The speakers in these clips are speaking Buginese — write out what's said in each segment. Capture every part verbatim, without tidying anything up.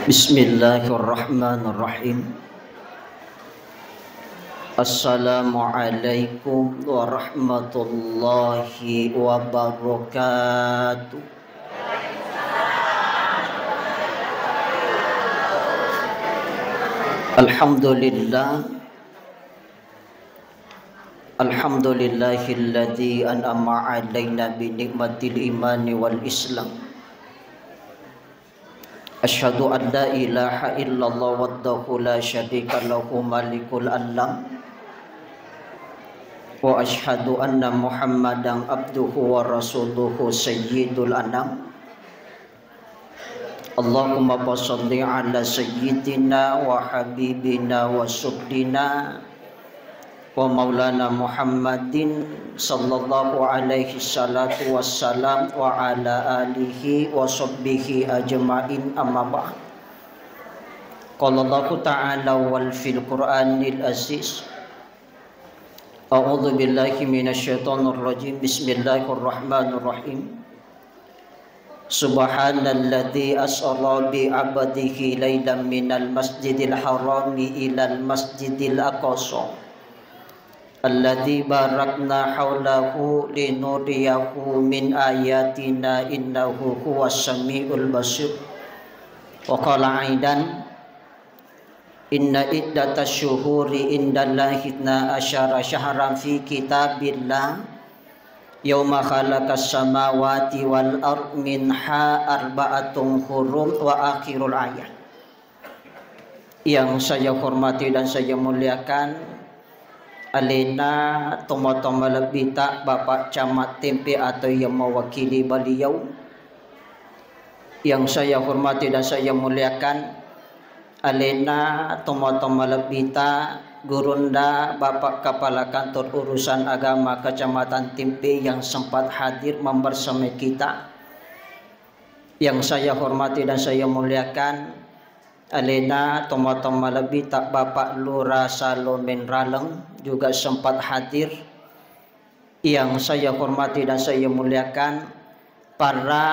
Bismillahirrahmanirrahim. Assalamualaikum warahmatullahi wabarakatuh. Alhamdulillah. Alhamdulillahilladzi an'ama 'alaina bi ni'matil imani wal islam. Asyhadu an la ilaha illallah wahdahu la syarika lahu malikul alam. Wa asyhadu anna Muhammadan abduhu wa rasuluhu sayyidul anam. Allahumma fasalli ala sayyidina wa habibina wa sudina wa maulana Muhammadin sallallahu alaihi salatu wassalam wa ala alihi wa sahbihi ajma'in, amma ba'd. Qala Allahu ta'ala wal fil Qur'anil aziz. A'udzu billahi minasy syaithanir rajim. Bismillahirrahmanirrahim. Subhanalladzi asra bi 'abdihi lailan minal masjidil harami ilal masjidil aqsa alladzi barakna haulahu linuriyahu min ayatina innahu huwas samiul basir. Wa qala aidan, inna iddatasy syuhuri indallahi itsna asyara syahran fi kitabillah, yauma khalaqas samawati wal ard minha arba'atun hurum wa akhirul ayat. Yang saya hormati dan saya muliakan, alena tomatoa malebbita Bapak Camat Tempe atau yang mewakili beliau. Yang saya hormati dan saya muliakan, alena tomatoa malebbita Gurunda Bapak Kepala Kantor Urusan Agama Kecamatan Tempe yang sempat hadir membersamai kita. Yang saya hormati dan saya muliakan, alena tomatoa malebbita Bapak Lurah Salomen Raleng juga sempat hadir. Yang saya hormati dan saya muliakan, para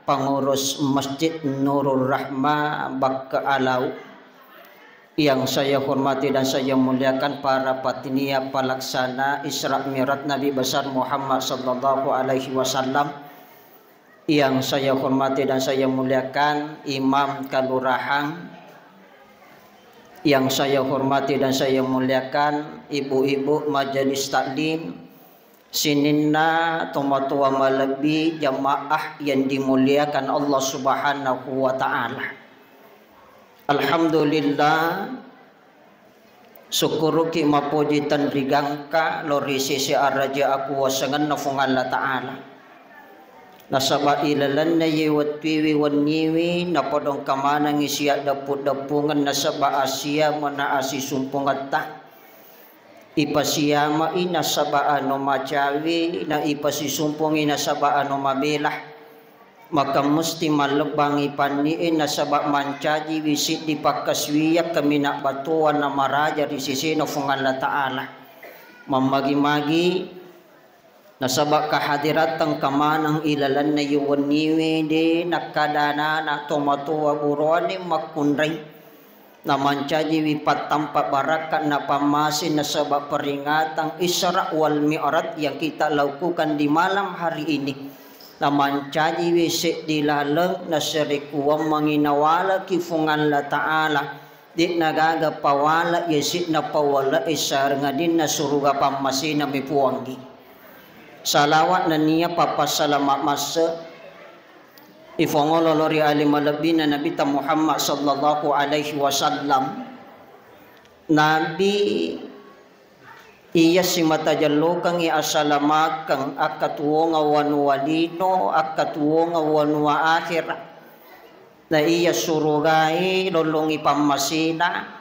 pengurus Masjid Nurul Rahma Bakke Alau. Yang saya hormati dan saya muliakan, para panitia pelaksana Isra Mi'raj Nabi Besar Muhammad sallallahu alaihi wasallam. Yang saya hormati dan saya muliakan, Imam Kelurahan. Yang saya hormati dan saya muliakan, ibu-ibu majelis taklim, sininna tomatoa malebbi, jamaah yang dimuliakan Allah Subhanahu wa Ta'ala. Alhamdulillah, sukkuruki mapoji tenrigangka lao ri sese araja akuwasangenna Fuang Allah Ta'ala. Nasaba ilalenna iye wettuiwi wenniwi napodongka manengngi siaddeppu-deppungeng nasaba asia mena asisumpungetta. Ipasiama'i nasaba anu macawe, na ipasisumpungi nasaba anu mabela. Maka musti mallebbangi panni'e nasaba mancajiwi siddi pakkasuwiyang kaminang batoang namaraja ri sesena Fuang Allah Ta'ala. Mammagi-magi nasaba kehadirattengka maneng ilalenna iye wenniwe de nakkada anana tomatoa buroane makkunrai. Namancajiwi pattampa barakka na pammase nasaba peringatan Isra wal Mi'raj yang kita lakukan di malam hari ini. Namancajiwi seddi laleng nasarekkuammengngi nawalaki Fuang Allah Ta'ala. De'na gaga pawala yasi'na pawala e sareng adinna suruga pammasena mi Puangngi. Salawat nennia pappasalama masse ifongolo lao ri ale malebbina Nabitta Muhammad sallallahu alaihi wasallam. Nabi iya simata jellokengngi asalamakeng akkatuwongeng wanua lino, akkatuwongeng wanua akhera. Na iya surugae lollongngi pammasena,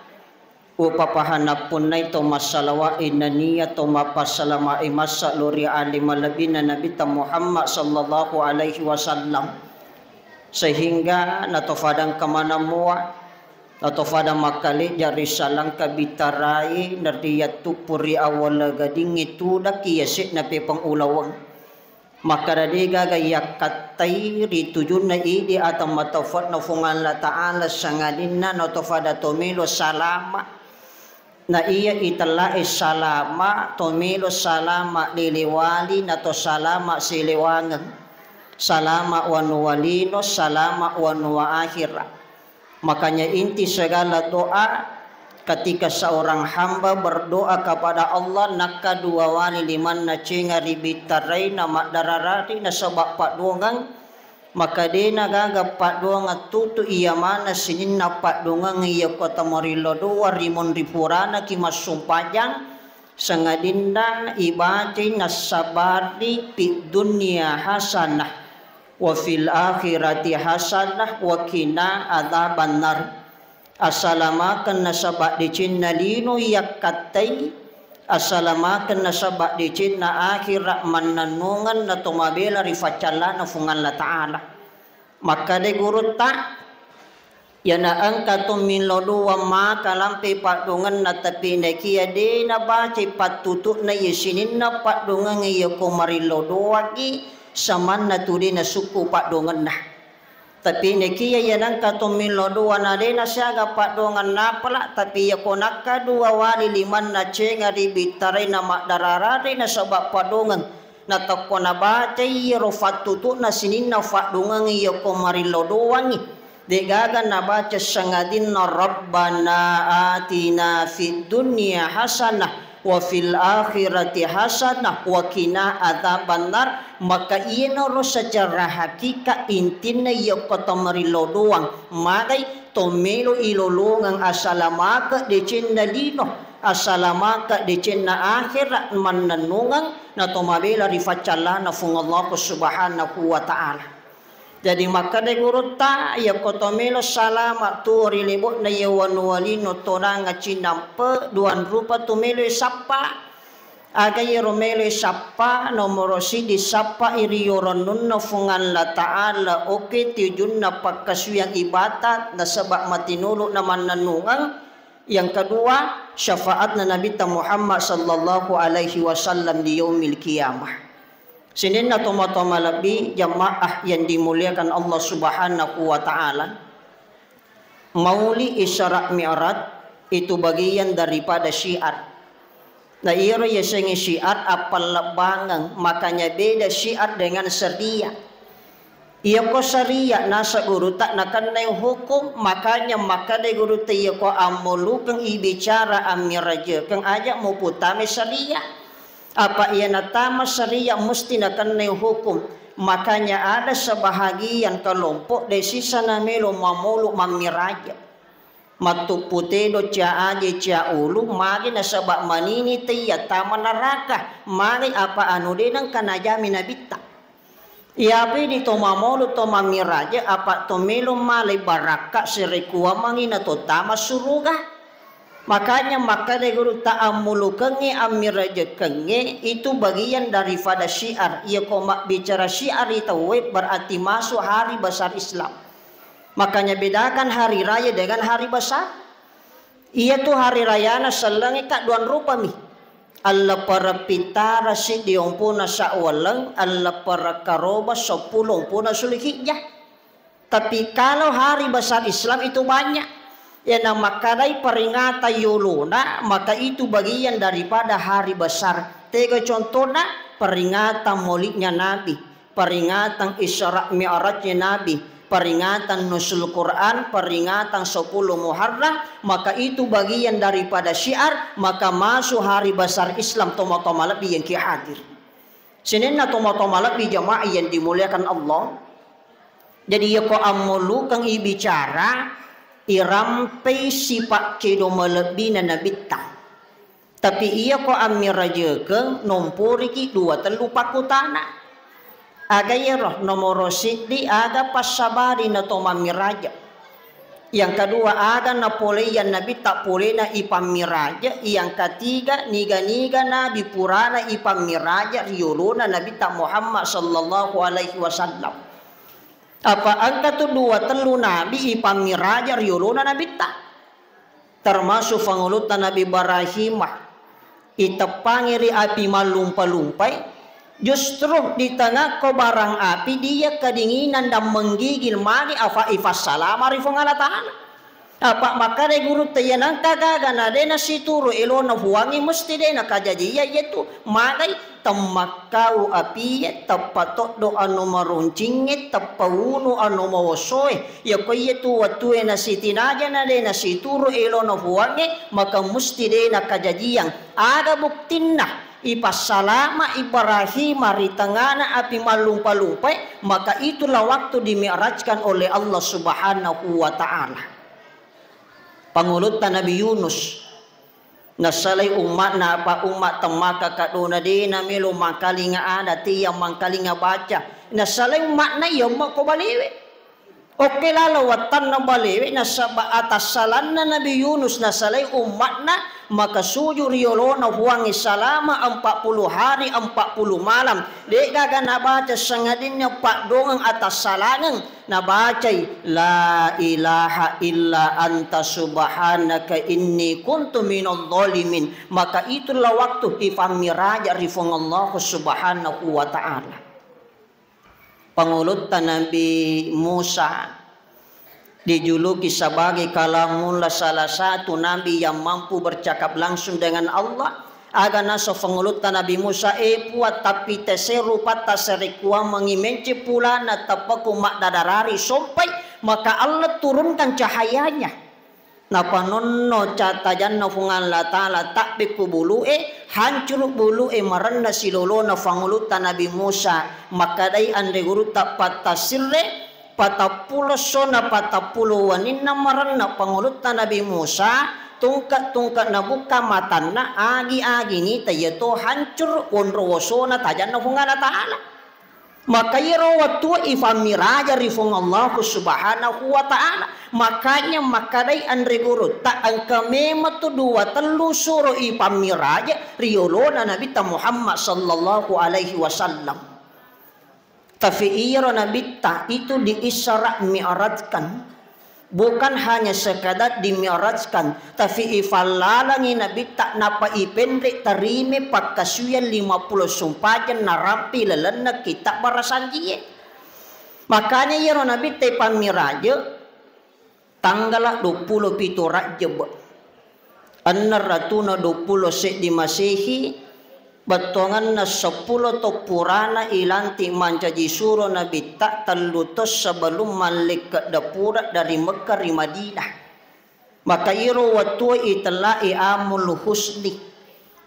upapahang nappunnai to massalawa'i nennia to mappassalama'i massa lao ri ale malebbina Nabitta Muhammad sallallahu alaihi wasallam, sehingga natofadang kamanang mua, natofadang makkalejja ri salangka bitarai nerriyattuppu ri awwala gadingnge tudakki yase'na pepeng ulaweng. Makkada degaga yakkattai ri tujunna idi atau matauffa'na Fuang Allah Ta'ala, sangadinna nato fada to melo salama. Na iya itellae salama, to melo salama lelewali, nato salama selewangeng. Salama wanua lino, salama wanua akhira. Makanya inti segala doa, ketika seorang hamba berdoa kepada Allah, nakka dua wali limanna cenga ri bittaraina maddararari nasaba padduangeng, maka dena gaga padduangeng tutu iya mana sininna padduangeng iya kota marillo doa ri monri puranaki massumpajang, sangadinna ibacai nassabari fid dunya hasanah wa fil akhirati hasanah wa qina adzabannar. Asalamakeng nasaba decenna lino yakkattai, asalamakeng nasaba decenna akhira mannennungeng nato mabela ri faccallana Fuang Allah Ta'ala. Makkada gurutta, yana engka to millo doang maka lampe padduangenna, tapi nakia de nabacai pattutu'na iya sininna padduangeng iya ko marillo doangngi, samanna tu de nasukku padduangenna. Tapi nakia iya nengka to millo doang na de nasiaga padduangeng napala, tapi iya ko nakka dua wali limanna cenga ri bittaraina maddararari nasaba padduangeng. Natakko nabacai iyaro fattutu'na sininna faddungeng iya ko marillo doangngi, degaga nabaca sangadinna Rabbana atina fid dunya hasanah wa fil akhirati hasanah wa qina adzabannar, maka iyanaro secara hakikat intinna iya ko to marillo doang, magai to melo ilolongeng asalamaka decenna lino, asalamaka decenna akhira mannennungeng, nato mabela ri faccallana Fuang Allah Subhanahu wa Ta'ala. Jadi makkeda gurutta, yakko to melo salama tuo ri lebo'na iya wanua lino tonanga cinampe, duang rupa tu melo sappa. Aga iyaro melo sappa, nomoro siddi sappa i ri yoronnunna Fuang Allah Ta'ala, oke, tujunna pakkasuwiang ibadat, nasaba matinulu na mannennungeng. Yang kedua, syafaatna Nabitta Muhammad sallallahu alaihi wasallam di yaumil qiyamah. Sininna tomatoa malebbi jamaah yang dimuliakan Allah Subhanahu wa Ta'ala, mauli Isra Mi'raj itu bagian daripada syiar. Na iyaro yasengnge syiar appallebbangeng, makanya beda syiar dengan seria. Iyako seria naseng gurutta nakennai hukum, makanya makkeda gurutta iyako ammolukeng ibicara ammirajekeng aja muputtama seria. Apa iya natama seria musti nakennai hukum. Makanya ada sebahagian kelompok de sisa namelo mamolu mammiraje. Mattuppu tedo cia aje cia ulu, magi nasaba manini teiya tama neraka, magi apa anu de nengka najami nabitta. Iyapi di to mamolu to mammiraje apa to melo malai barakka sirekuamangi na to tama suruga. Makanya makkeda gurutta ammulukengnge ammirajekengnge itu bagian daripada syiar. Iyako mabbicara syiar i tauwe berarti masuk hari besar Islam. Makanya bedakan hari raya dengan hari besar. Iyatu hari rayana sellengnge ka duang rupami. Alleppereng pittara siddi ompona Syawaleng, alleppereng karoba seppulo ompona Zulhijjah. Tapi kalau hari besar Islam itu banyak. Yang makkadai peringatan yolona, maka itu bagian daripada hari besar. Tega contohna, peringatan maulidnya Nabi. Peringatan Isra Mi'rajnya Nabi, peringatan Nuzul Quran, peringatan sepuluh Muharram, maka itu bagian daripada syiar, maka masuk hari besar Islam tomatoa malebbi yang ki hadir. Sininna tomatoa malebbi jamaah yang dimuliakan Allah. Jadi yako ammolukeng ibicara, irampei sifat kedo malebbina nabitta. Tapi iyako ammirajekeng, nomporiki dua tellu pakkutana. Aga iyaro? Nomoro siddi, aga passabari na to mammiraje? Yang kedua, aga napoleian nabitta polena ipammiraje? Yang ketiga, niga-niga nabi purana ipammiraje ri yolona nabitta Muhammad sallallahu alaihi wasallam? Apa engka tu dua tellu nabi ipammiraje ri yolona nabitta? Termasuk fangulutta Nabi Ibrahimah, iteppangi ri api mallumpa-lumpai, Justru di tengakko barang api dia kedinginan dan menggigil magi afa ifassalama ri Fuang Allah Ta'ala. Apa makkeda gurutta, iya nengka gaga na de nasituru elona Fuangnge, mesti de nakajajiang iyatu. Magai temmakkau apie, teppa toddo anu maruncingnge, teppa unu anu mawosoe. Yako iyatu wattue nasitinaja na de nasituru elona Fuangnge, maka musti de nakajajiang. Aga buktinna? Ipassalama Ibrahima ri tengana api mallumpa-lumpae, maka itulah waktu dimi'rajkan oleh Allah Subhanahu wa Ta'ala. Pangulutta Nabi Yunus, nassalai umma'na, apa umma temmaka kadona de namelo mangkalinga ada, tiang mangkalinga baca. Nassalai umma'na, iya umma ko balewe. Okke lalo wattanna balewe, nasaba atassalanna Nabi Yunus nasalai umma'na, maka suju ri yolona Fuangnge salama empat puluh hari empat puluh malam. De'gaga nabaca sangadinna paddongeng atassalangeng, nabacai, "La ilaha illa anta subhanaka inni kuntu minadh dhalimin." Maka itulah waktu ifammiraja ri Fuang Allah Subhanahu wa Ta'ala. Pangulutta Nabi Musa dijuluki sebagai kalamullah, salah satu nabi yang mampu bercakap langsung dengan Allah. Aga naso pangulutta Nabi Musa, "Eh Puang, tapi tese rupatta serekuammengi mence pulana teppeku maddadarari sompai, maka Allah turunkan cahayanya." Napanonno ca-, tajanna Fuang Allah Ta'ala, tabbe ku bulu'e, hancuru bulu'e, marenna silolona pangulutta Nabi Musa. Makkedai anre gurutta, patasirre, patappulo essona, patappulo waninna marenna pangulutta Nabi Musa, tungke-tungke nabukka matanna, agi-agi nita iyato hancuru wonro wosona tajanna Fuang Allah Ta'ala. Maka iyaro wettua ifammiraja ri Fuang Allahu Subhanahu wa Ta'ala. Makanya makkedai anre gurutta, engka memang tu dua tellu suro ifammiraja ri yolona Nabitta Muhammad sallallahu alaihi wasallam. Tapi iyaro Nabitta itu di Isra Mi'rajkan. Bukan hanya sekadar dimi'rajkan, tapi ifallalangi Nabitta, napa ipenre tarime pakkasuwiang lima puluh sumpajang narampi lalenna kitab barasanjie. Makanya iyaro Nabitta ipammiraje tanggala duappulo pitu Rajjab, enneng ratuna duappulo seddi Masehi, bettuangenna seppulo taung purana ilantik mancaji suro Nabitta, tellu taung sebelum mallekke'da pura dari Mekkah ri Madinah. Maka iro wettua itellai Amul Husni,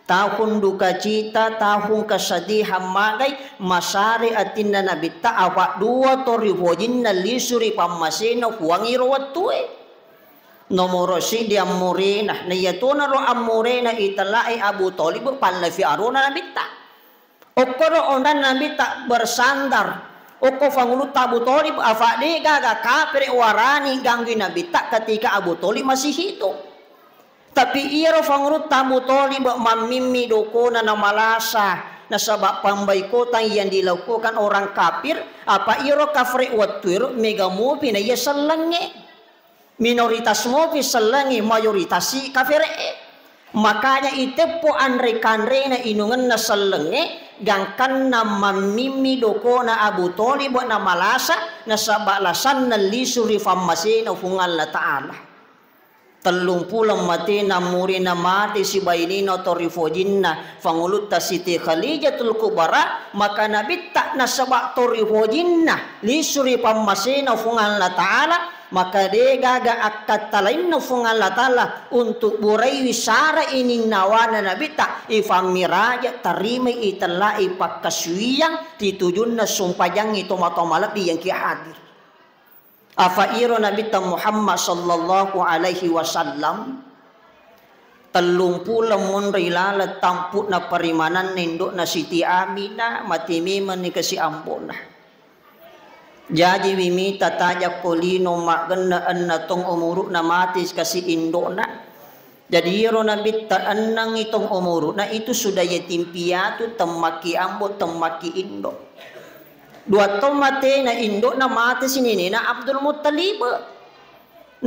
tahun dukacita, tahun kesedihan magai, masare atinna Nabitta, apa dua to rifojinna lisu ri pammasena Fuang iro wettue. Nomoro siddi ammurena, na iyatonaro ammurena itellai Abu Thalib, pallafi arona Nabitta. Okkoro onrang Nabitta bersandar, okko fangulutta Abu Thalib, afa de'gaga kapere warani ganggui Nabitta ketika Abu Thalib masih hidup. Tapi iyaro fangulutta Abu Thalib mammimmi dokona namalasa, nasaba pembaikotang yang dilakukan orang kafir, apa iyaro kafere wettuero mega mopi na iya sellengnge. Minoritas mopi sellengnge, mayoritas i kafere'e. Makanya iteppo anre-kanrena inungenna sellengnge, gangkanna mammimmi dokona Abu Thalib namalasa, nasaba lasanna lisu ri fammasena Fuang Allah Ta'ala. Tellung puleng matena murina mate sibainena to rifojinna fangulutta Siti Khalijatul Kubara, maka Nabitta nasaba to rifojinna lisu ri pammasena Fuang Allah Ta'ala, maka de'gaga akkattalainna Fuang Allah Ta'ala untuk buraiwi sara ininnawana Nabitta, ifammiraja, tarimai, itellai pakkasuwiyang ri tujunna sumpajangnge tomatoa malebbi yang ki hadir. Afa iro Nabitta Muhammad sallallahu alaihi wasallam tellung puleng monro ilaleng tampu'na parimananna indo'na Siti Aminah, mate memenni kasi ambo'na. Jajiwi mita tajakko lino maggenna enneng taung umuru'na mate kasi indo'na. Jadi iyaro Nabitta ennengngi taung umuru'na itu sudah yatim piatu, temmakki ambo, temmakki indo. Dua taung matena indo'na, mate sininena Abdul Muttalib.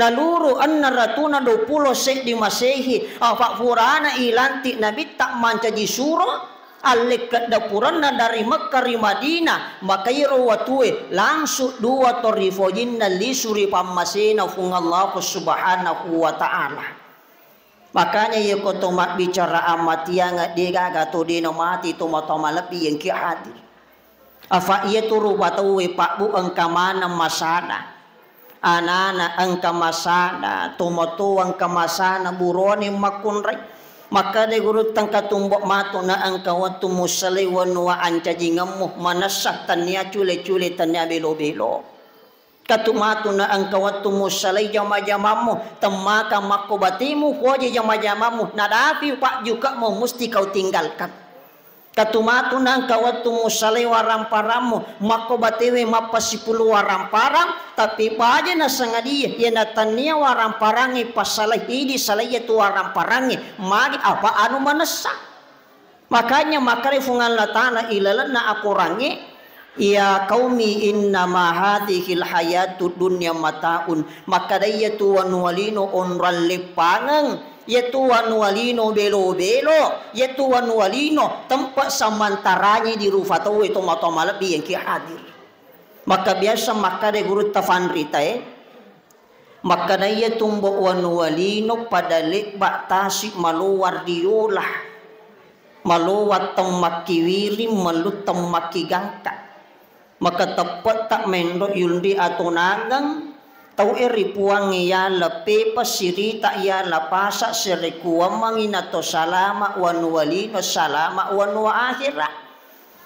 Naluru enneng ratuna duappulo seddi Masehi, apa purana ilantik Nabitta mancaji suro, Allekka dapuranna dari Mekka ri Madinah, maka iro watue langsung dua to ri fojinna lisu ri pammasena Fuang Allahu Subhanahu wa Ta'ala. Makanya iyako to mabbicara amatianga, degaga to dena mati to matoa malebbi engki hadir. Afa iyatu rupa tauwe pabbu engka maneng masana. Anana engka masana, tomatoa engka masana, burone makkunrai. Makkeda gurutta engka tumbo matu na engka wettu musalai wanua ancajingemmu, manessa, tennia cule-cule, tennia belo-belo. Katu matu na engka wettu musalai jama-jamammu, temmaka makko batimu, poji jama-jamammu, nadapi pajjukemu musti kau tinggalkan. Katu matu na engka wettu musalai warang-parangmu, makko batewe mappasipulu warang-parang, tapi baje nasangadie, iyana tennia warang-parangnge passalai, idi salai iyatu warang-parangnge, magi apa anu manessa. Makanya makkeda Fuang Allah Ta'ala ilalenna akorangnge, "Ya qaumi innama hadzihil hayatud dunya mataun." Makkeda iyatu wanua lino onrang leppangeng, iyatu wanua lino belo-belo, iyatu wanua lino tempat sementaraji di rupa tauwe tomatoa malebbi engki hadir. Maka biasa makkeda gurutta fanritae, Makkeda iya tumbo wanua lino pada lebba tasi malowa riola, malowa temmakkiwiring, mellu temmakkigangka. Maka teppetta menro yunri atonangeng tau e ri Puangnge yala pepa sirita yala pasa serekuammengi nato salama wanua lino, salama wanua akhira.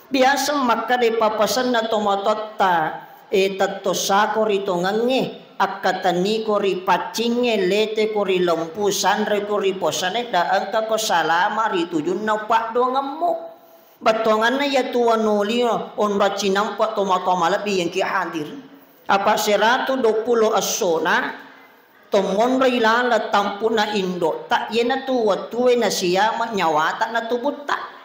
Biasa makkeda papasenna tomatoatta, e, tettossako ri tongengnge, akkatenniko ri paccingnge, leteko ri lempu, sanreko ri posane, da engkako salama ri tujunna paddoangemmu. Bettuanganna iyatu wanua lino onrang cinampa tomatoa malebbi engki hadir. Apa seratu duappulo essona, to monroi laleng tampuna indotta, iyanatu wettue nasiama nyawata na tubutta.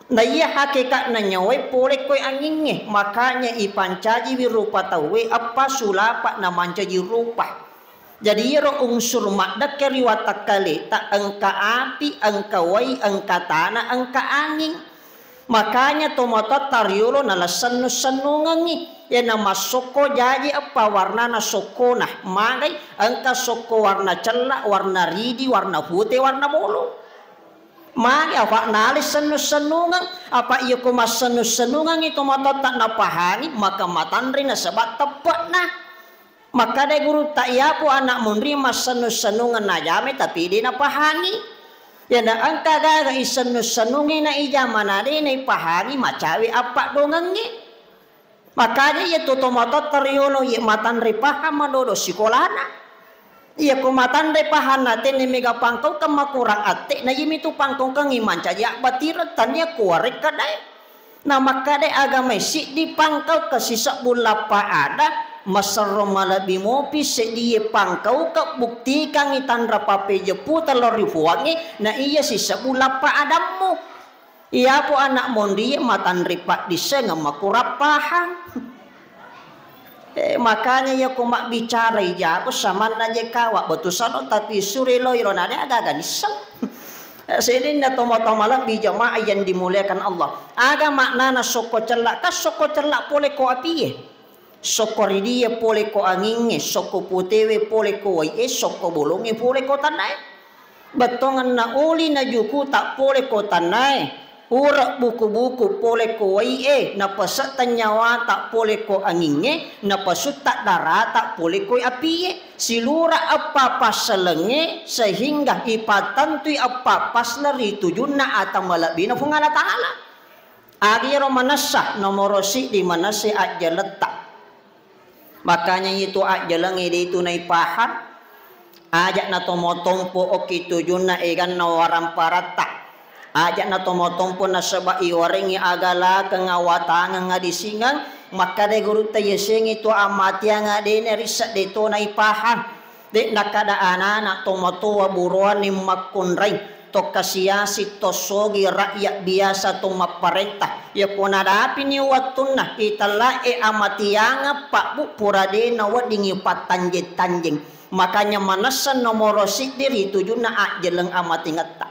Na iya hakeka'na nyawae pole koi angingnge, makanya ipancajiwi rupa tauwe eppa sulapa namancaji rupa. Jadi iyaro unsur maddekke ri watakkaleta engka api, engka wai, engka tana, engka anging. Makanya tomatoatta riolo nala sennu-sennungengngi. Iyana massokko jaji eppa warnana sokkona. Magai engka sokko warna cella, warna ridi, warna pute, warna bolo. Magi afa nalai sennu-sennungeng, apa iya ko massennu-sennungengngi tomatoatta napahangi, maka matanre nasaba teppe'na. Makkeda gurutta, iyapo ana monri massennu-sennungeng najamai tapi de napahangi. Iyana engka gaga isennu-sennungengngi na ijama na de naipahangi, macawe appaddongengnge. Makanya iya tu tomatoatta riolo iya matanre pahang madodo sikolana. Iya ko matanre pahang na tenne mega pangkaukeng makurang atte, na iyami tu pangkaukengngi mancaji abbatireng, tania kuarekka dae. Na makkeda agamae siddi pangkaukeng sisebbu lappa ada, maserro malebbi mopi seddie pangkaukeng buktikangngi tanra pappejeppu tello ri Puangnge, na iya sisebbu lappa adammu. Iyapo ana monrie matanre paddissengeng makurang pahang. Eh, makanya iya ko mabbicarai jago samanna je kawa betu sano tapi suri lo iro nade aga-aga nisseng. Eh, sedinna tomatoa malebbi jamaah yang dimuliakan Allah. Aga maknana sokko cella? Kan sokko cella pole ko apie. Sokko ridie pole ko angingnge, sokko putewe pole ko wai'e, sokko bolongnge pole ko tannae. Bettuanna uli najuku ta pole ko tannae, ure buku-buku pole ko wai'e, napasetta nyawata pole ko angingnge, napasutta darata pole ko apie. Silura eppa passalengnge sehingga ipattentui eppa passaleng ri tujunna ata malebbina Puang Allah Ta'ala. Agiro manessa, nomoro siddi manessa ajjaletta. Makanya itu ajjalengnge de itu naipahang. Aja na tomotompo okki tujunna eganna waramparatta. Aja na tomotompo nasaba iwarengngi agalakeng awatangeng adisingeng. Makkeda gurutta yasengngi tu amatiang adene rissa de to naipahang. De nakkeda anana tomatoa buroanni makkunrai, to kasiasi, to sogi, rakyat biasa, to mapparenta. Yako nadapini wettunna itella'e amatiangeng pabbu pura de naweddingi pattanjeng-tanjeng. Makanya manessa nomoro siddi ri tujunna ajjeleng amatingetta.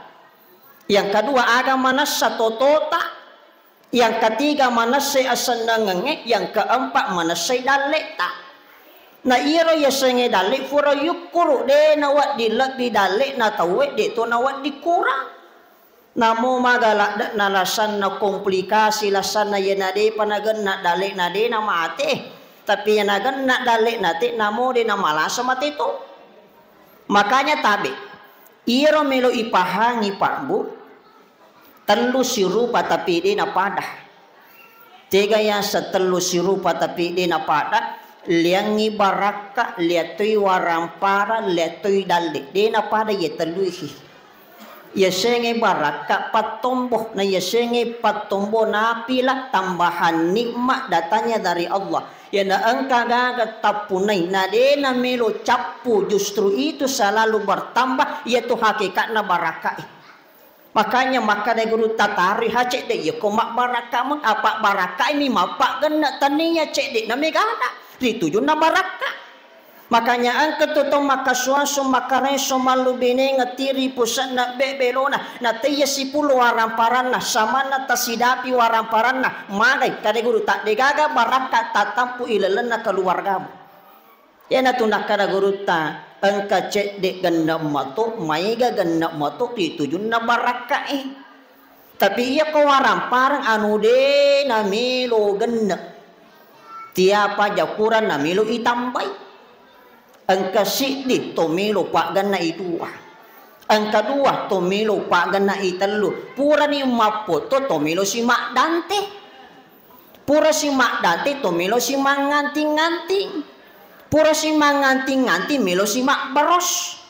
Yang kedua, aga manessa totota. Yang ketiga, manessai asennengengnge. Yang keempat, manessai dalle'ta. Na iyaro yasengnge dalle' pura yukkuru, de' nawedding lebbi dalle'na tauwe, de' to nawedding kurang. Namo maga ladde'na lasanna komplikasi, lasanna iyana de'pa nagenna dalle'na de' namate. Tapi iyana genna dalle'na te, namo de' namalasa mate to. Makanya tabe', iyaro melo ipahangi, Pak Bu, tellu sirupa tapi de' napada. Tega yaseng tellu sirupa tapi de' napada? Liangngi barakka, liattoi waramparang, liattoi dalle'. De' napada iye tellui. Yasengnge barakka pattombo, na yasengnge pattombo napila tambahan nikmat datangnya dari Allah. Iyana engka gaga tappunai, na de' namelo cappu, justru itu selalu bertambah, iyatu hakikatna barakkae. Makanya makkeda gurutta, taroi ha cedde', iyako mabbarakka meng, apa barakkaimi mappagenne', tania cedde'na megana ri tujunna barakka. Makanya engka tu tau makkasuasu, makkareso, mallubinengeng, tiri puse'na, be-, belona, na teiya sipullo waramparanna, samanna tasidapi waramparanna, magai, kada gurutta, de'gaga barakka tatampu ilalenna keluargamu. Iyanatu nakkada gurutta, engka cedde' genne' mato, maega genne' mato ri tujunna barakkae. Tapi iyako waramparang anu de' namelo genne', tiapa jakurang namelo itambai. Engka siddi to melo paggenna'i dua. Engka dua to melo paggenna'i tellu. Purani mappotto to melo simaddante. Pura simaddante to melo simangnganting-nganting. Pura simangnganting-nganting melo simabbaros.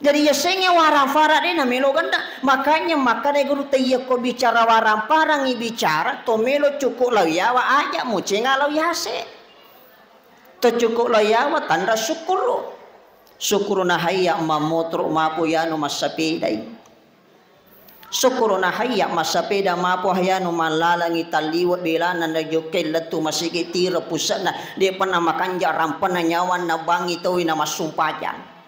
Jadi yasengnge warang-farang de' namelo genne'. Makanya makkada gurutta, iyako bicara warang-farangngi bicara, to melo cuku' lao yawa, aja' mucenga lao yase'. To cuku' lao yawa tanra sukkuru'. Sukkuru' nahayya mammotoro', mapo yanu massapedai. Sukkuru' nahayya massapeda, mapo hayanu mallalangi talliwe' belana najokkai lettu masigi tiro puse'na, de' pernah makanja' rampenna nyawanna bangngi tauwe namassumpajang.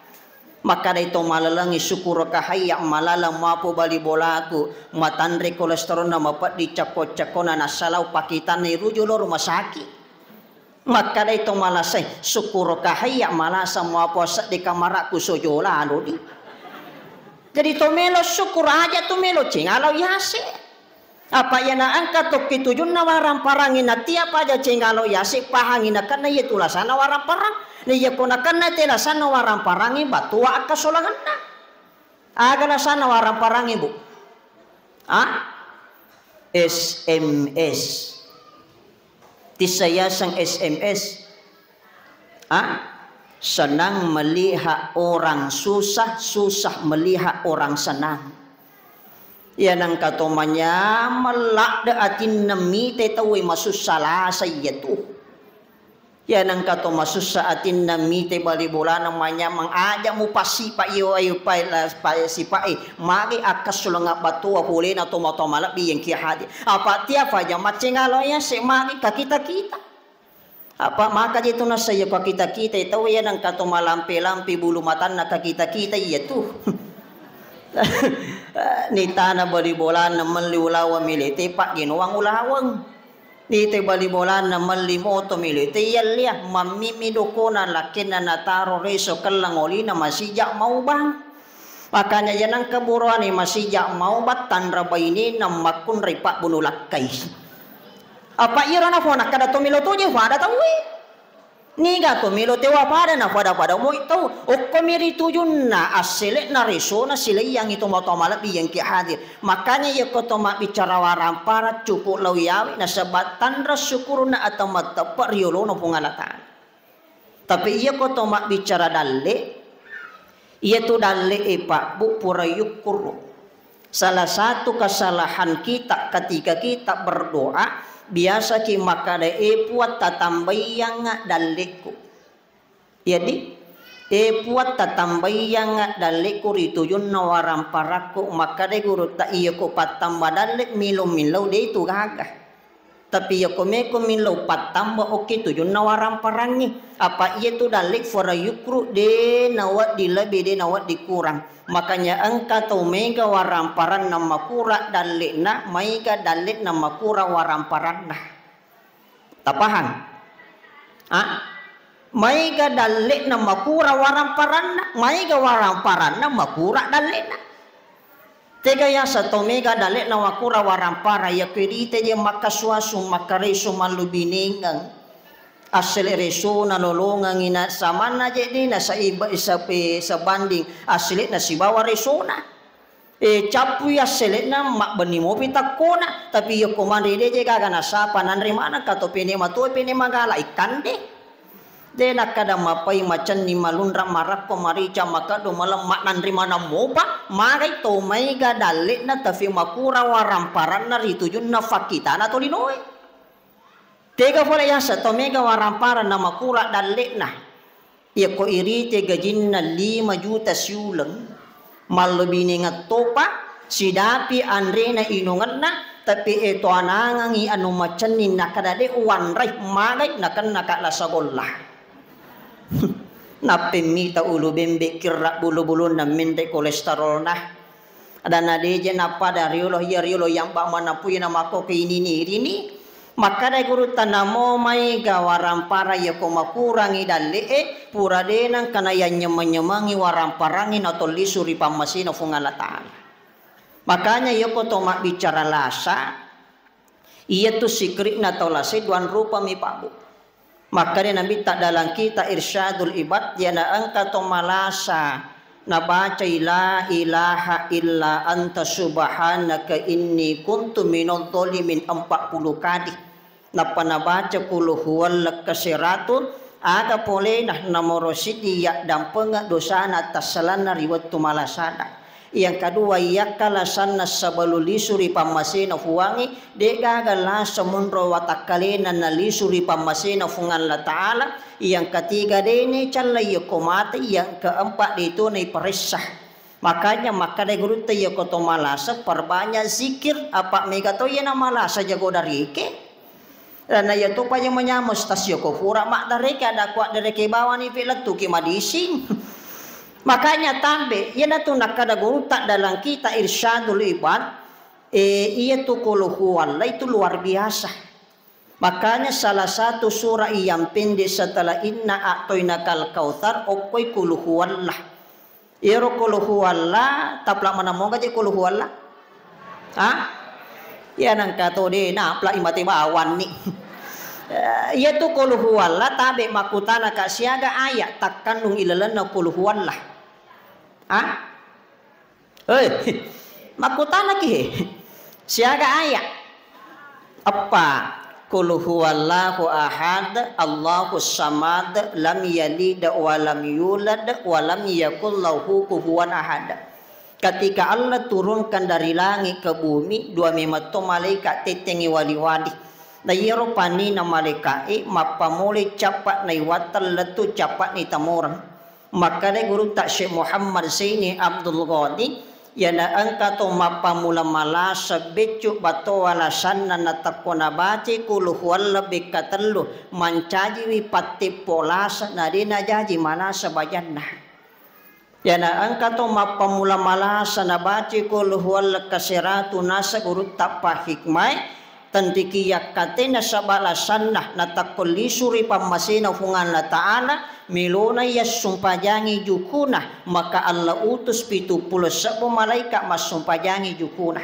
Makkadai to malalangi, sukkuru' kahayya malalang, mapo bali bolaku, matanre kolesterolna, mapeddi cakko-cakkona, nassalau pakitanna, iruju lao rumah sakit. Makkadai to malasai, sukkuru' kahayya malasa, mapo seddi kamarakku sojo lalo di. Jadi to melo sukkuru' aja' to melo cenga lao yase'. Apa iyana engka tokki tujunna warang-farangngi, na tiapa aja' cenga lao yase', pahangi nakenna iyatu lasanna warang-farang. Na iyako nakenna te lasanna warang-farangngi, battua akkasolangenna. Aga lasanna warang-farangngi, Bu? Ah? S M S. Tissa yaseng S M S. Ah? Senang melihat orang susah, susah melihat orang senang. Iya nengka to manyameng ladde' atinna mite tauwe masussa, lasa iyatu. Iya nengka to masussa atinna mite bali bolana manyameng, aja' mupassipa' iyo ayo pa-, la-, pa-, sipa'e, magi akkassulengnga battoa polena tomatoa malebbi yang kia hadir. Apa' tia faja maccengalo yase' magi kakita-kita. Apa' maka je tu nassai pakita-kitai tau iya nengka to malampe-lampe bulu matanna kakita-kita iyatu. Nitana bali bolana melli ulaweng milete paggenoang ulaweng. Nite bali bolana melli moto milete yallia, mammimmi dokona lakkenna nataro reso kelleng olina masija' maubang. Makanya iya nengka buroane masija' maubang tanra bainenna makkunrai pabbunu lakkai. Apa' iyaro nafo nakkada to melo toje fada tauwe. Niga to melo tewa pada na fada-fada moi tau. Okkomi ri tujunna assele'na resona silaiyangi tomatoa malebbi yang ki hadir. Makanya iyako to mabbicara warang-parang cukup lao yawe nasaba' tanra syukurna atau matteppe' ri yolona Puang Allah Ta'ala. Tapi iyako to mabbicara dalle', iyatu dalle'e Pak Bu pura yukkuru. Salah satu kesalahan kita ketika kita berdoa, biasaki makkada, "E Puang, tatambaiyangnga dalle'ku." Jadi, "E Puang, tatambaiyangnga dalle'ku ri tujunna warang-parangku." Makkadai gurutta, "Iyako pattamba dalle' milo-milo de' tu gaga." Tapi yako meko millau pattamba okki tujunna waramparangngi. Apa iya tu dalli fara yukru de nawedding lebih de nawedding kurang. Makanya engka tau mega waramparanna makura dalle'na, maiga dalle'na makura waramparanna. Tapahang? Ah? Maiga dalle'na makura waramparanna, maiga waramparanna makura dalle'na. Tega yaseng tau mega dalle'na makura warampara, yakko irite je makkasuasu, makkaresu, mallubinengeng. Assele resona lolongengi na samanna je de na saiba-, sape-, sebanding assele'na sibawa resona. E, cappui assele'na mabbenni mopi takkona, tapi yokko manre de je gaga nasapa nanre maneng ka to pene matoa pene magala ikkande. De nakkada mapai macenni malunra marakko marica makeddo malemma nanre maneng mopa, magai to maiga dalle'na tafi makura waramparanna ri tujunna fakkitana tolinoe. Tega pole yaseng to mega waramparanna makura dalle'na. Yakko irite gajinna lima juta siuleng, mallobinengeng topa, sidapi anrena inungenna, tapi e to anangengi anu macenning nakkada de uwanrai magai nakenna ka lasa golla. Nappemmita ulu bembe kirra bulu-bulunna menre kolesterolna. Adanna deje nappada riolo, iya riolo yamba manapui na makko ke ini ni rini. Makkada gurutta namo mai ga warampara yako makurangi dalle'e, pura de nangkana yanynyemeng-nyemengi waramparangi natollisu ri pammasena Fuang Allah Ta'ala. Makanya yako to mabbicara lasa, iyatu sikri'na tau lasa duang rupa mi pabu. Makkada Nabitta dalam kitab Irsyadul Ibad, yana engka to malasa nabacai la ilaha illa anta subhanaka inni kuntu minadh dhalimin empat puluh kali. Nappa nabaca qul huwallahu seratu, aga polena nomoro siddi yaddampengeng dosana tassalanna ri wettu malasana. Yang kedua, iyakkala sanna sebelum lisu ri pammasena Fuangnge, de'gaga lasa monro watakkalena nalisu ri pammasena Fuang Allah Ta'ala. Yang ketiga, dene calla yako mate. Yang keempat, detona iparessa. Makanya makkada gurutta yako to malasa perbanyak zikir, apa mega to yana malasa jago darike. Karena iya topa yang menyama stasio ko pura maddareke ada kuat dereke bawani pe lettuki madising. Makanya tambe, iyanatu nakkada gurutta dalam kitab Irsyadul Ibad, eh, iyatu qul huwallah itu luar biasa. Makanya salah satu surah yang pendek setelah inna a'tainakal kautsar, okkoi qul huwallah. Iyaro qul huwallah, tapla manammoga je qul huwallah? Ha? Iya nangka to de, napla imate bawanni. Eh, iyatu qul huwallah tabe makkutana ka siaga ayat takkannung ilalenna qul huwallah. Ha? Hei, makkutana ki he. Siaga ayat? Eppa, qul huwallahu ahad, Allahus samad, lam yalid wa lam yulad, wa lam yakul lahu kufuwan ahad. Ketika Allah turunkan dari langit ke bumi, dua memetto malaikat tettengi wali-wali. Na iyaro panina malaikat e mappamole cappa naiwattang lettu cappa ni tamoreng. Makkada gurutta Syekh Muhammad Zaini Abdul Ghani, yana engka to mappammula malasa beccu battowa lasanna natakko nabace qul huwallah bekka tellu, mancajiwi patteppo lasa na de najaji malasa bajanna. Yana engka to mappammula malasa nabace qul huwallah kaseratu nasa gurutta pahikmae, Tenriki yakkatena sabalasanna natakko lisu ri pammasena Fuang Allah Ta'ala, melona yassumpajangi jukuna, maka Allah utus pitu pulo sebbu malaika massumpajangi jukuna.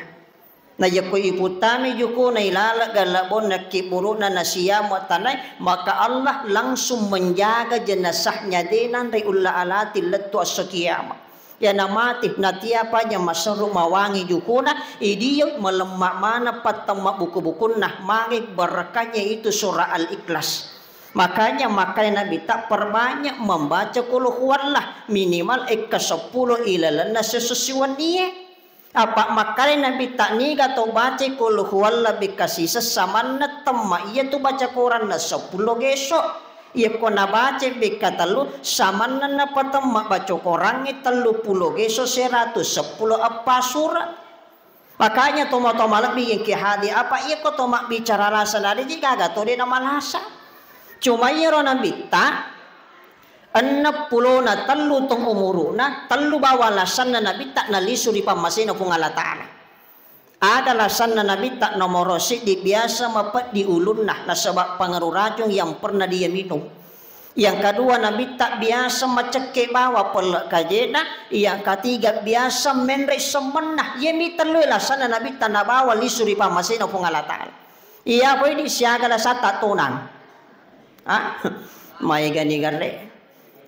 Na yakko iputtami jukuna ilaleng gallabonna kibburu'na nasiamo tanai, maka Allah langsung menjaga jenazahnya de nanre ulla alati lettu esso kiamat. Yana mati, natiapanya maserru mawangi jukuna, idio malemma maneng patteng mabbuku-bukunna, magi berkahnya itu surah Al-Ikhlas. Makanya, makanya Nabi tak perbanyak membaca qul huwallah, minimal ekka seppulo ilalenna sesso siwennie. Apa makkale Nabi tak niga to baca qul huwallah bekka sisessa manna temma iya tu baca koranna seppulo geso. Iyako nabaca bekka tellu, samanna napatemma baca Korangnge tellu pulo geso seratu seppulo eppa sura. Makanya tomatoa malebbi engki hadi apa iya ko to mabbicara lasa nade ji gaga to de namalasa. Cuma iyaro nabitta enneppulo na tellu tong umuruna, tellu bawang lasanna nabitta nalisu ri pammasena Puang Allah Ta'ala. Aga lasanna nabitta nomoro siddi biasa mapeddi ulunna nasaba pengaruh racun yang pernah dia minum. Yang kedua, nabitta biasa macekke bawa pelle kajena. Yang ketiga, biasa menre semmenna. Yemi tellue lasanna nabitta nabawa lisu ri pammasena Puang Allah Ta'ala. Iya poi di siaga lasatta tonang. Ah, maegani garre.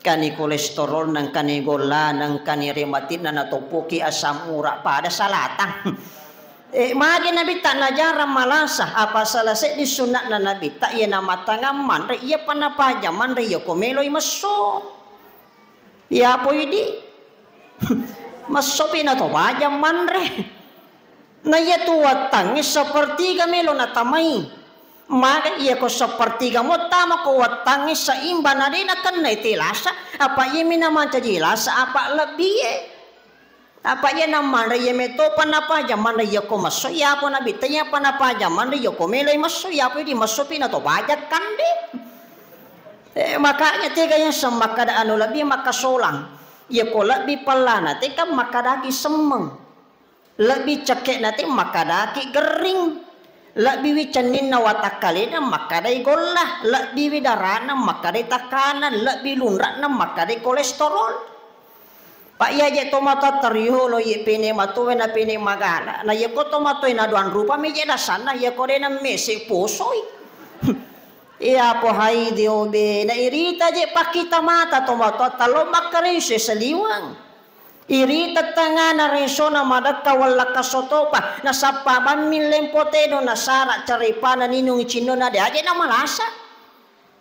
Kani kolesterol nang kani golla nang kani rematik na natoppoki asam urat pada salatang. Eh, magi nabitta najarang malasa, apa salah seddi sunna'na nabitta iya namatangang manre, iya panapaja manre iya ko meloi messo. Iya poi di. Messopi na to paja manre. Na iya tu wattangnge sepertiga melo natamai. Maka iya ko sepertiga mo tama ko wattangnge seimbang na de nakennai telasa, apa iya mi namancaji lasa apa lebbie. Apa iya namanre iya metopa napaja manre iya ko messo, iya apa nabitta iya apa napaja manre iya ko meloi messo, iya apa di messopi na to paja kande. Eh, makanya tega yang semakkada anu lebbi makkasolang. Iya ko lebbi pellana teka makkadaki semmeng. Lebbi cekkena te makkadaki gerring. Lebbiwi cenninna watakkalena makkadai golla. Lebbiwi darana makkadai takkanan. Lebbi lunra'na makkadai kolesterol. Pak iya je tomatoa teriyolo ye pene matoe na pene magala. Na iya ko tomatoe na doang rupa mi je dasanna iya ko dena mese posoi. Iya po haidi obe na irita je pakkita mata tomatoa talo makkarense seliwang. Irita tangana resona madekka wallakka sotopa nasappa bammi lempo teno nasara carepana ninung cinnona de aje na malasa.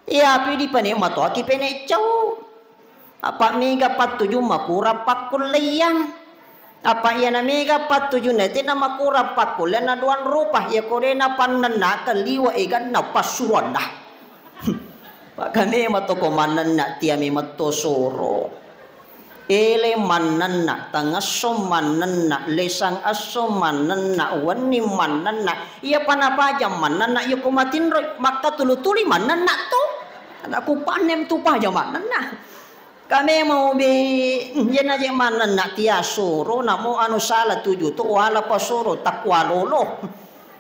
Iyapi dipene matoaki pene cau. Apa mega pattuju makurang pakkulleiang. Apa iyana mega pattujunna tena makurang pakkulleang na doang rupa iya ko de napannennakeng liwe eganna passuroanna. Pakane matoko mannenna tiami metto soro. Ele mannenna, tangesso mannenna, lesang esso mannenna, wenni mannenna. Iya pa napaja mannenna, iya ko matinroi, makkatulu-tuli mannenna tu. Anakku panem tu paja mannenna. Kame mau be, jena je mannenna tia soro, namo anu sala tuju tu, wala pasoro, takwa lolo.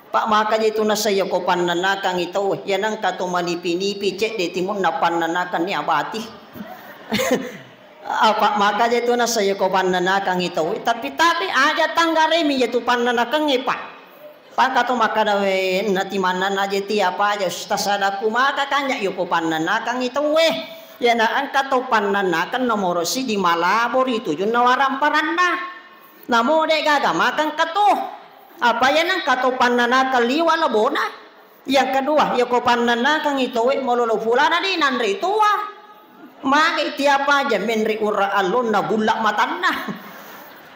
Pak maka je tu nasa iya ko pannennakangi tau, iya nengka to manipi-nipi, cedde timunna pannennakan ni abati. Apa maka je tu nasa iya ko pannanakangi tau, tapi tabe aja tanggaremi je tu pannanakangnge, Pak. Paka to makkada we nati mannana je ti apa aja tasadaku maka kanja yo ko pannanakangi tau we. Yana engka to pannanakan nomoro sidi malabo ri tujunna waramparanna. Namo de gaga makang kato. Apa yana engka to pannanakan liwa lebona. Yang kedua, iya ko pannanakangi tauwe malolo fulana de nanre toa. Mage tiapa aja menre ura allonna bulla matanna.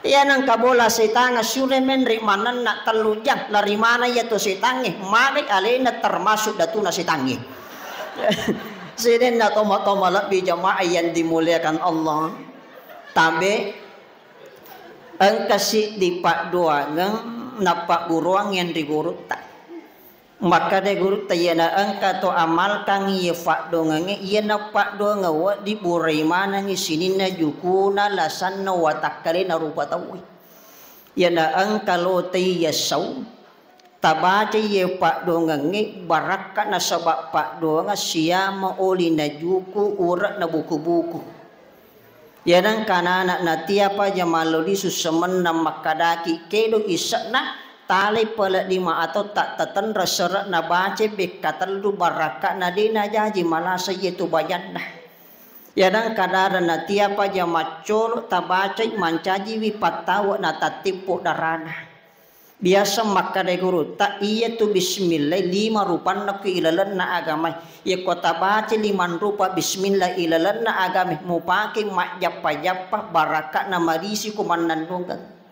Iya nengka bola setanga sure menre manenna tellu jang lari mana iya to setangnge mage alena termasuk datuna setangnge. Sedenna toma-toma lebbi jamaah yang dimuliakan Allah. Tabe engka siddi paddoangeng nappagguruang yang ri gurutta. Makkeda gurutta, iyana engka to amalkangngi iye paddoangengnge, iyana paddoangeng wedding burai manengngi sininna jukuna lasanna watakkalena rupa tauwe. Iyana engka lotei yassau, tabacai iye paddoangengnge barakka nasaba paddoangeng siama oli najuku ure'na buku-buku. Iyana engka anana natiapa jamallo lisu semenna makkadaki kedo ise'na, talai pale lima atau tak tatenra sere'na bace bekka tellu barakka'na de najaji malasa iyetu bajanna. Iyana engka dara natiapa jamaccolo tabacai mancajiwi pattawe natattippo darana. Biasa makkeda gurutta, iyatu bismillah lima rupanna ku ilalenna agamae. Yakko tabaca limang rupa bismillah ilalenna agamae, mupake majjappa-jappa baraka'na marisi ko mannennungeng.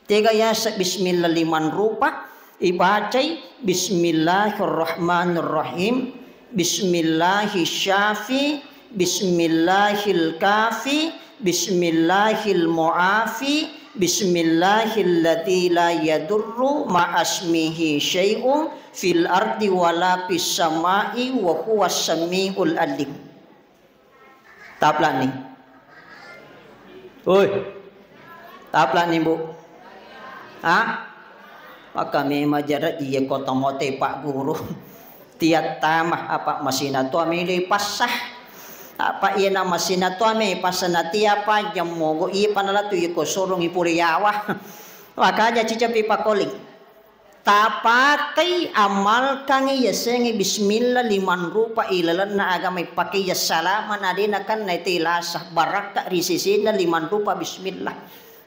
Tega yase bismillah limang rupa, ibacai bismillahirrahmanirrahim, bismillahi syafi, bismillahil kafi, Bismillahil mu'afi, bismillahilladzi la yadurru ma'asmihi syai'un fil ardi wala fis sama'i wa huwas samiul alim. Taplani. Oi. Taplani, Bu. Ha? Maka memang jarak iya kota mote Pak Guru. Tiap tama apa masina tua mele passa. Apa iya na masina tua me passa na tiap jam mogo iya panala tu iya ko sorong ipure yawa. Makanya cicapi pakoling. Tapakai amalkangngi yasengnge bismillah limang rupa ilalenna agama ipake iya salama na de nakenna ite lasa barakka ri sisinna limang rupa bismillah.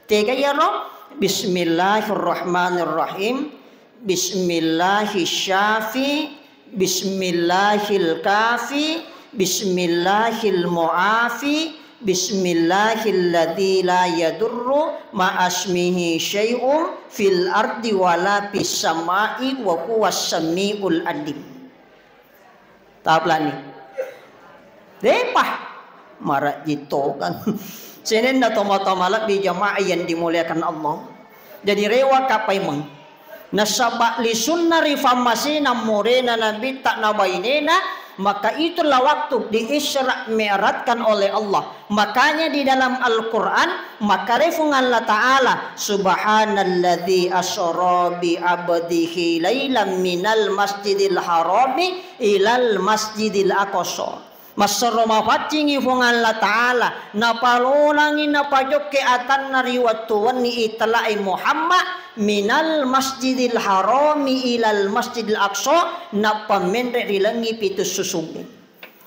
Tega iyaro? Bismillahirrahmanirrahim. Bismillahis syafi. Bismillahil kafi, bismillahil muafi, bismillahilladzi la yadurru ma'asmihi syai'un fil ardi wala fis sama'i wa huwas samiul alim. Taplani. Depa. Marajji tokang. Senenna tomatoa malebbi jamaah yang dimuliakan Allah. Jadi rewa kapaimeng. Nasaba lisunna ri fammasena murena nabitta na bainena, maka itulah waktu di Isra Mi'rajkan oleh Allah. Makanya di dalam Al-Quran, makare Fuang Allah Ta'ala, subhanalladzi asra bi abdihi lailam minal masjidil harami ilal masjidil aqsa. Massero mapaccingi Fuang Allah Ta'ala, napalolangi napajokke atanna ri wettu wenni itella'e Muhammad minal masjidil harami ilal masjidil aqsa, nappa menre ri lengngi pitu susungnge.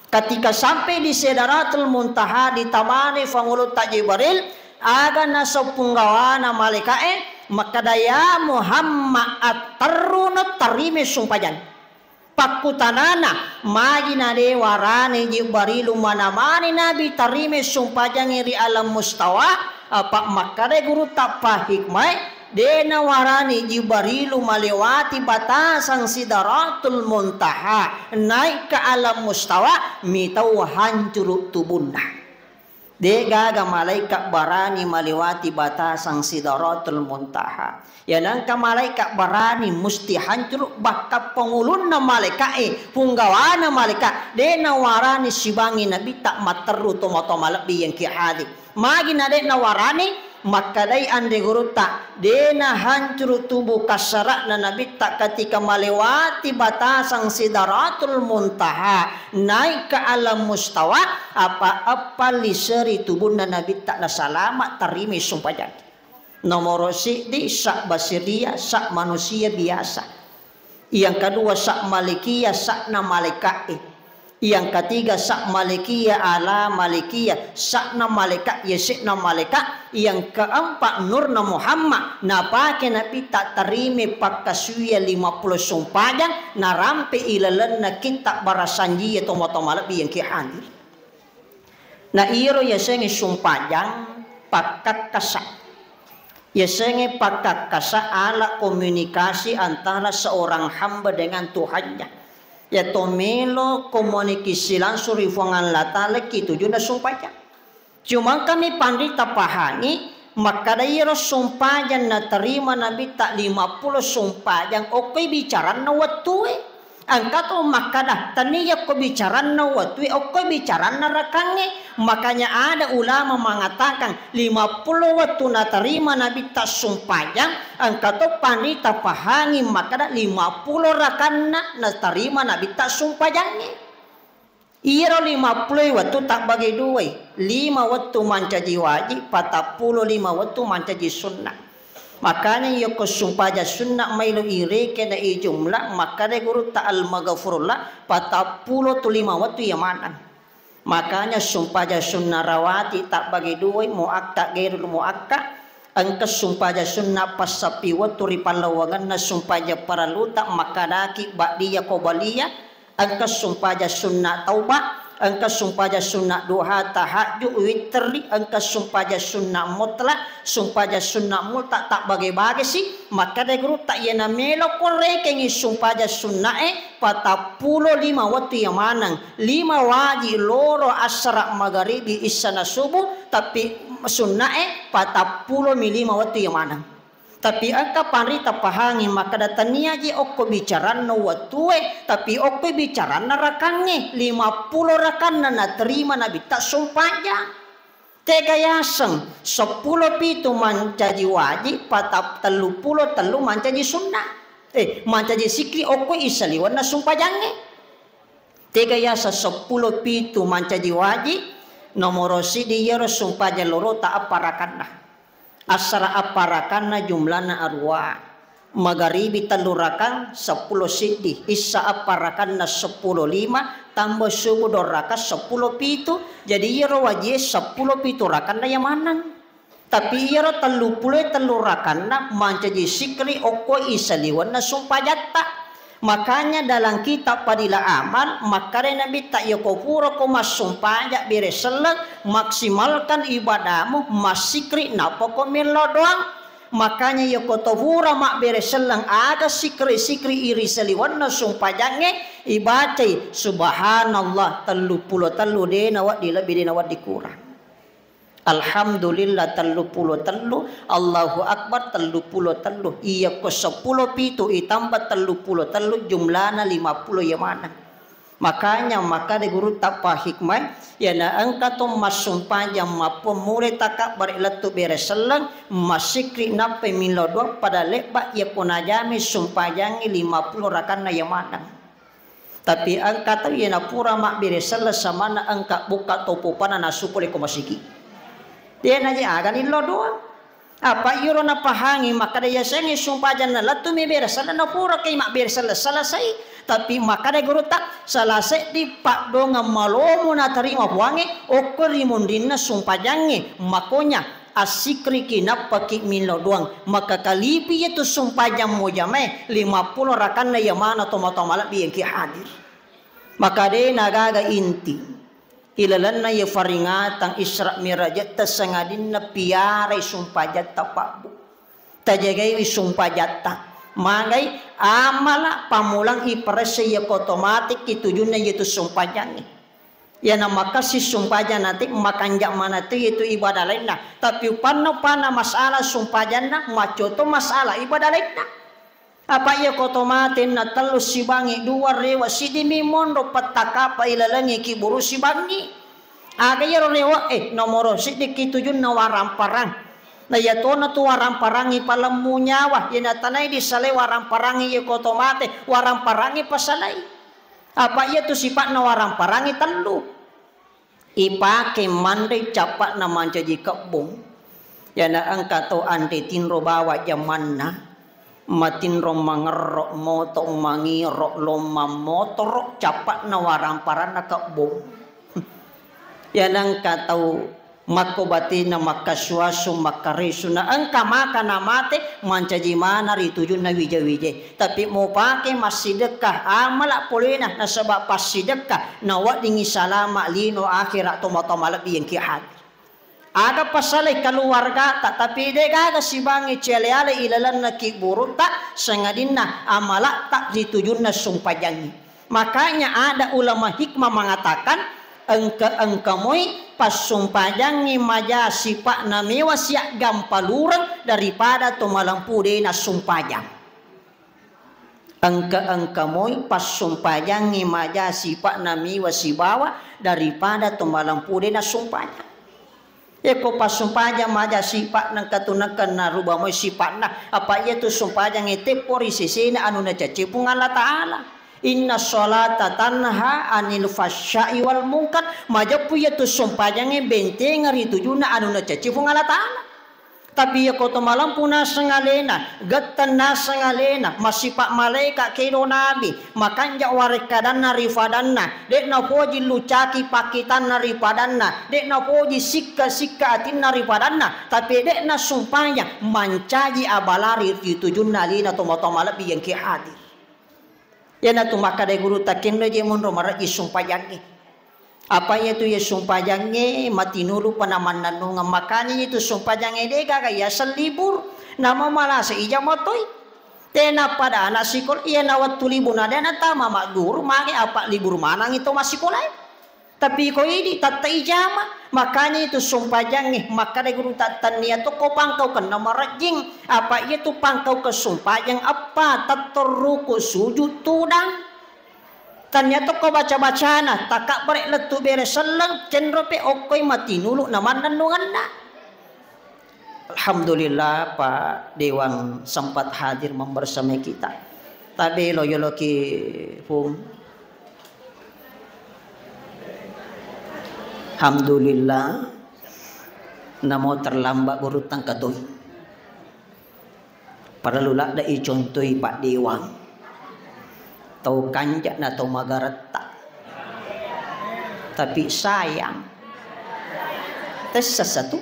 Ketika sampai di Sidratul Muntaha, ditamani Fuang Ulutta Jibril, aga naseng punggawana malaika'e, makkada, "Ya Muhammad, atterruno tarime sumpajang." Pakkutanana, magi na de warane Jibrilu manamani Nabi tarime sumpajangnge ri alam mustawa, apa makkada gurutta pahikmae, de nawarani Jibrilu malewati batasang Sidratul Muntaha, naik ke alam mustawa, mitau hancuru tubunna. De gaga malaikat barani malewati batasang Sidratul Muntaha. Ya nangka malaikat barani musti hancuru, bahkan pengulunna malaika'e, punggawana malaikat, de nawarani sibangi nabitta matteru tomatoa malebbi yang ki hadir. Magi na de nawarani, makkadai anre gurutta, de nahancuru tubuh kassara'na nabitta ketika malewati batasang Sidratul Muntaha, naik ke alam mustawa, apa eppa liseri tubunna nabitta nasalama tarime sumpajang. Nomoro siddi, sa basiria, sa manusia biasa. Yang kedua, sa malikia, sa'na malaika'e. Yang ketiga, sa malikia ala malikia, sa'na malaika, yase'na malaika. Yang keempat, nurna Muhammad, napake nabitta tarime pakkasuwiyang lima puluh sumpajang, narampe ilalenna kitta barasanjie tomatoa malebbi yang ki hadir. Na iyaro yasengnge sumpajang pakkakkasa. Yasengnge pakkakkasa alat komunikasi antara seorang hamba dengan Tuhannya. Ya to melo komunikasi langsung ri Fuang Allah Ta'ala ki tujunna sumpajang. Cuma kami panrita pahangi, makkada iyaro sumpajang natarima nabitta lima puluh sumpajang okkoi bicaranna wettue. Engka to makkada, tania ko bicaranna wettue, okkoi bicaranna rakangnge. Makanya ada ulama mengatakan, lima puluh wettu natarima nabitta sumpajang, engka to panrita pahangi makkada lima puluh rakanna natarima nabitta sumpajangnge. Iyaro lima puluh wettu tabbagi duai, lima wettu mancaji wajib, patappulo lima wettu mancaji sunnah. Makanya yako sumpajang sunnah maelo ireke na ijumlah, makkada gurutta al-maghfurullah, patappulo tu lima wettu iya maneng. Makanya sumpajang sunnah rawati tabbagi duai, muakka, gairul muakka, engka sumpajang sunnah passappi wettu ri pallawangenna sumpajang parelluta, makkadaki ba'diyah qobliyah, engka sumpajang sunnah tauba, Engka sumpajang sunna duha, tahajju, witri, engka sumpajang sunna mutlak, sumpajang sunna mutlak tabbage-bage si, makkeda gurutta, iyana melo korekengi sumpajang sunnae, patappulo lima wettu iya maneng, lima waji loro assara magaribi, issa na subuh, tapi sunnae patappulo mi lima wettu iya maneng. Tapi engka panrita pahangi makkeda, taniaji okko bicaranna wettue, tapi okko bicaranna rakangnge, lima pulo rakanna naterima Nabitta sumpajang. Tega yaseng, seppulo pitu mancaji waji, patap-, tellu pulo tellu mancaji sunna. Eh, mancaji sikri okko isaliwenna sumpajangnge. Tega yaseng seppulo pitu mancaji waji, nomoro siddi iyaro sumpajang lorota eppa rakanna. Assara eppa rakanna jumlana arua. Magaribi tellu rakang, seppulo siddi. Issa eppa rakanna, seppulo lima, tambah subuh dua rakang, seppulo pitu. Jadi iyaro wajie seppulo pitu rakanna iya maneng. Tapi iyaro tellu pulo tellu rakanna mancaji sikri okko isaliwenna sumpajatta. Makanya dalam kitab Fadilah Amal, makkadai Nabitta, iyako purako massumpajang bere selleng, maksimalkan ibadahmu, massikri, nappako mello doang. Makanya iyako to pura mabbere selleng, aga sikri-sikri iri saliwenna sumpajangnge, ibacai subhanallah tellu pulo tellu, de nawedding lebbi, de nawedding kurang. Alhamdulillah tellu pulo tellu, Allahu Akbar tellu pulo tellu. Iyako seppulo pitu itambah tellu pulo tellu, jumlana lima pulo iya maneng. Makanya makkeda gurutta pa hikmah, iyana engka to massumpajang mappuang mulai takabbere lettu bere selleng, massikri nappai millau doang pada lebba, iyako najami sumpajangnge lima pulo rakanna iya maneng. Tapi engka tau iyana pura mabbere selleng, samanna engka bukka topo pana nasu pole ko masigi. De naji aga nillo doang. Apa iyaro napahangi makkeda yasengnge sumpajang na lettu mi bere selleng, na pura kai mabbere selleng selesai. Tapi makkeda gurutta, salah seddi paddongeng malomo natarima Puangnge okko ri munrinna sumpajangnge. Makonya assikriki nappaki millau doang, maka kalipi iyatu sumpajang mujamae lima pulo rakanna iya maneng tomatoa malebbi engki hadir. Maka de nagaga inti ilalenna iya faringatang Isra Mirajetta sangadinna piarai sumpajatta pabbu. Tajagaiwi sumpajatta. Magai amala pamulang iparesse iyako to mateki tujunna iyatu sumpajangnge. Iyana makessing sumpajang nate, makanja manatu iyatu ibadah lainna. Tapi upanna-upanna masalah sumpajanna, maccoto masalah ibadah lainna. Apa iyako to mate na tellu sibangi dua rewe siddi mi monro pettakapa ilalengi kiburu sibangi. Aga iyaro rewe e, nomoro siddiki tujunna waramparang. Na iyatona tu waramparangi palemmu nyawa, iyana tanai disalai waramparangi iyako to mate, waramparangi pasalai. Apa iyatu sipa'na waramparangi tellu. Ipake manre cappa'na mancaji kebbong. Iyana engka to anre tinro bawa jamanna, matinro mangerro moto, mangiro lommang motoro, cappa'na waramparanna kebbong. Iyana engka tau makko batena, makkasuasu, makkaresu, na engka maka namate, mancaji mana ri tujunna wija-wije. Tapi mupake massidekka amala polena, nasaba passidekka naweddingi salama lino akhera tomatoa malebbi engki hadir. Aga pasalai keluargata, tapi degaga sibangi ciale-ale ilalenna kiburutta, sangadinna amalatta ri tujunna sumpajangngi. Makanya ada ulama hikmah mengatakan, engka-engka moi passumpajangngi maja sipa'na mewa siagang palureng daripada to malempu de nassumpajang. Engka-engka moi passumpajangngi maja sipa'na mewa sibawa daripada to malempu de nassumpajang. Iyako passumpajang maja sipa'na engka tu nengka naruba moi sipa'na, apa iyatu sumpajangnge teppo ri sesena anu nacacce Puang Allah Ta'ala. Inna sholata tanha anil fahsya'i wal munkar. Majeppu iyatu sumpajangnge bentenga ri tujunna anu nacacce Puang Allah Ta'ala. Tapi iyako to malempu naseng alena, getteng naseng alena, massipa malaeka kedo nabi, makanja warekkadanna ri padanna, de napoji lucaki pakkitanna ri padanna, de napoji sikka-sikka atinna ri padanna, tapi de nasumpajang mancaji abalari ri tujunna alena tomatoa malebbi engki hadir. Iyanatu makkadai gurutta, kenro je monro marejji sumpajangnge. Apa iyatu iya sumpajangnge matinulu pa namannennungeng, makanya iyatu sumpajangnge degaga iyaseng libur, namo malasa ijama toi. Tena pada anak sikol, iyana wettu libur na de natama magguru, mage apa libur manangi to massikolai. Tapi ko idi tette ijama, makanya itu sumpajangnge makkada guru ta tannia tokko pangkau kenna marejjing, apa iyatu pangkau ke sumpajang eppa, tetto ruku sujud tudang. Tannia tokko baca-bacana, takabbere lettu bere selleng, kenrope okkoi matinulu namannennungenna. Alhamdulillah, Pak Dewan sempat hadir membersamai kita. Tabe lo yoloki, Pung. Alhamdulillah. Namo terlambat guru tangkatoi. Parellu ladde'i contoi Pak Dewan. Tau kanja na tau magaretta. Tapi sayang. Tessa satu.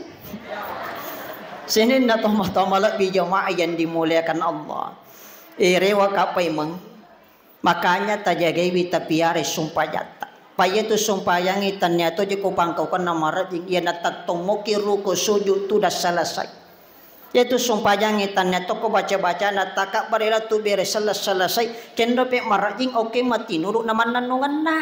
Sininna tomatoa malebbi jamaah yang dimuliakan Allah. Erewa kapaimeng. Makanya tajagaiwi tapiarai sumpajatta. Payatu sumpajangngi tannia toje ko pangkaukenna marejjing, iyana tattommoki ruku sujud tudang selesai. Yaitu sumpajangngi tannia tokko baca-bacana, takabbere lettu bere selleng selesai, kenrope marejjing oke matinulu namannennungenna.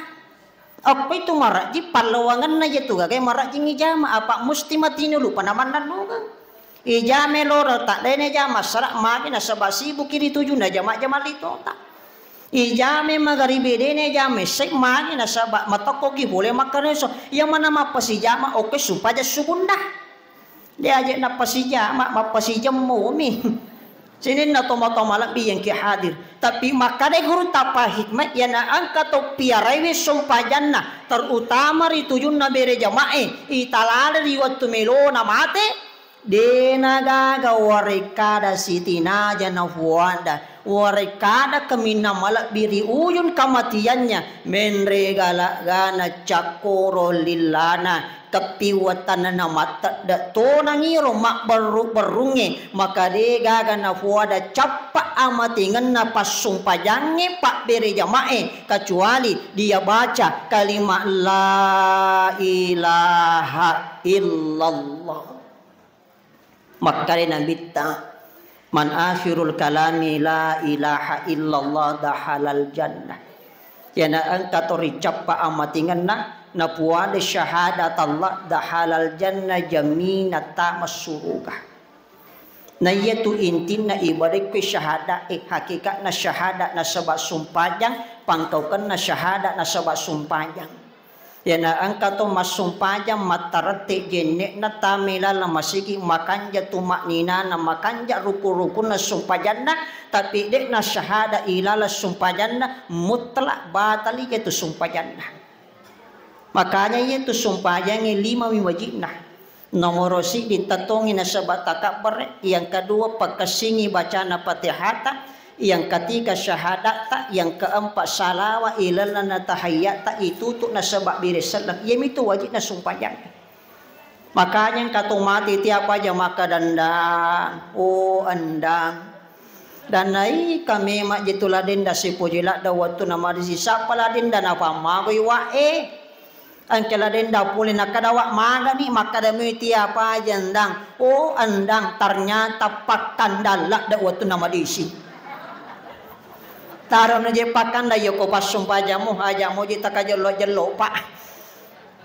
Okko itu marejjing pallowangenna iyatu gaga marejjing ijama, apa musti matinulu pa namannennungeng. Ijama loro tak dena jama sara magi nasaba sibuki ri tujunna jama-jama litota. Ijama magaribi dena jama esse magi nasaba matokkoki pole makkareso. Iya mana mappasijama oke sumpajang subuhna. De aje nappasijama, mappasijemmomi. Sininna tomatoa malebbi yang ki hadir. Tapi makkada guru tapa hikmah, iyana engka to piaraiwi sumpajanna, terutama ri tujunna bere jamae, italale ri wettu melona mate, dena gaga warekkada sitinaja na fuada, warekkada kaminna malebbi ri ujung kamatiannya, menre gala-gana cakkoro lillana, keppiwattanna na mattedde tonangiro mabberru-berrungnge, maka de gaga nafuada cappa amatengenna passumpajangnge pabbere jamae, kecuali dia baca kalimat la ilaha illallah. Makkeda Nabitta, "Man akhirul kalami la ilaha illallah dakhalal jannah." Iyana engka to ricappa amatingenna, napuada syahadat Allah, dakhalal jannah, jaminan tama suruga. Na iyatu intinna ibadakku syahadat, eh, hakikatna syahadat nasaba sumpajang, pangkaukenna syahadat nasaba sumpajang. Iyana engka to massumpajang mattarette jenne'na tama ilaleng masigi, makanja tuma'ninana, makanja ruku-rukunna sumpajanna, tapi de'na syahada ilaleng sumpajanna, mutlak batali iyatu sumpajanna. Makanya iyatu sumpajangnge lima mi wajibna. Nomoro siddi tettongi nasaba takabbere, yang kedua pakessingi bacana Fatihata, yang ketiga syahadatta, yang keempat salawa ilalenna tahayyatta itutu nasaba bire selleng. Iyamitu wajibna sumpajang. Makanya engka to mate tiap aja makkeda endang, oh endang. Dan naika memang je tu ladenda sipoji ladda wattu namadisi sappa ladenda napammagoi wa e. Engka ladenda pole nakkeda wa magani, makkeda mui tiap aja endang. Oh endang, ternyata pakkandang ladda wattu namadisi. Tarono je pakkandang yoko passumpajamu, aja moji takajello-jello, Pak.